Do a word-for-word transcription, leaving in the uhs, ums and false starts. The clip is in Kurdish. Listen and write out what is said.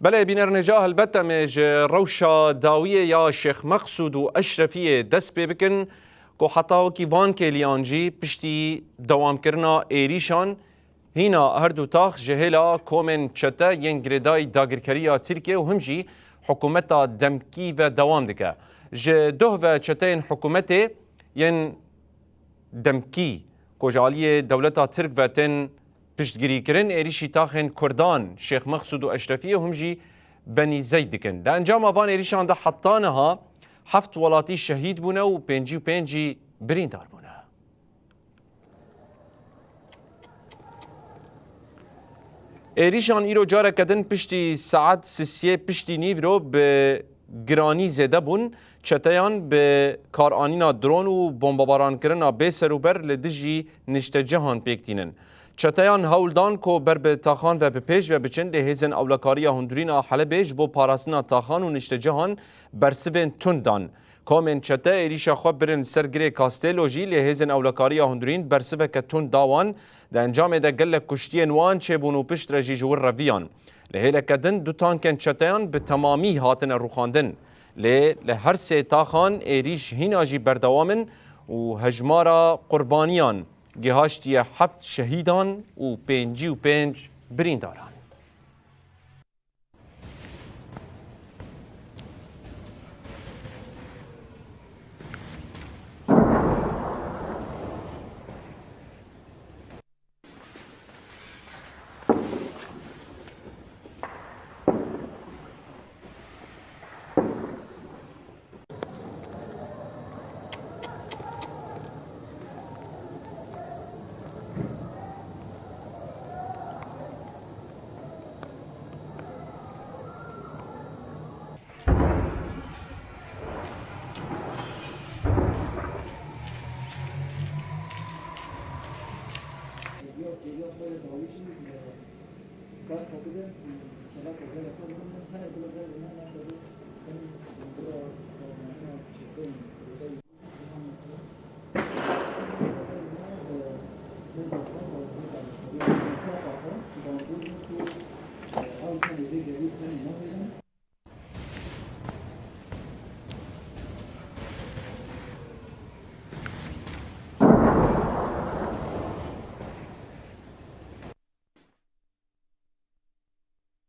Belê, bînerneca, helbet em ê ji rewşa dawiyê ya Şêx Meqsûd û Eşrefiyê dest pê bikin, ku heta wekî van kêliyan jî piştî dewamkirina êrîşan, hîna her du tax ji hêla komên çete yên girêdayî dagirkeriya Tirkiye û him jî hikûmeta demkî ve dewam dike. Ji doh ve çeteyên hikûmetê yên demkî ku ji aliyê dewleta Tirk ve tên piştgirîkirin, êrîşî taxên Kurdan, Şêx Meqsûd û Eşrefiyê hûn jî benî zeyt dikin. Di encama van êrîşan de heta niha heft welatî şehîd bûne û pêncî û pênc jî birîndar bûne. Êrîşan îro careke din piştî saet sisiyê piştî nîvro bi giranî zêde bûn. Çeteyan bi karanîna dron û bombebaran kirina bê serûber li dijî niştecihan pêk tînin. Çeteyan hewl dan ku ber bi taxan ve bi pêş ve biçin, lê hêzên ewlekariya hundirîn a Helebê ji bo parastina taxan û niştecihan bersivên tund dan. Komên çete êrîşa xwe birin ser girê Castello jî, lê hêzên ewlekariya hundirîn bersiveke tund da wan. Di encamê de gelek kuştiyên wan çêbûn û piştre jî ji wir re viyan. Li hêleke din du tankên çeteyan bi temamî hatine rûxandin. Lê li her sê taxan êrîş hîna jî berdewam in û hejmara qurbaniyan gihaştiye heft şehîdan û pêncî û pênc birîndaran.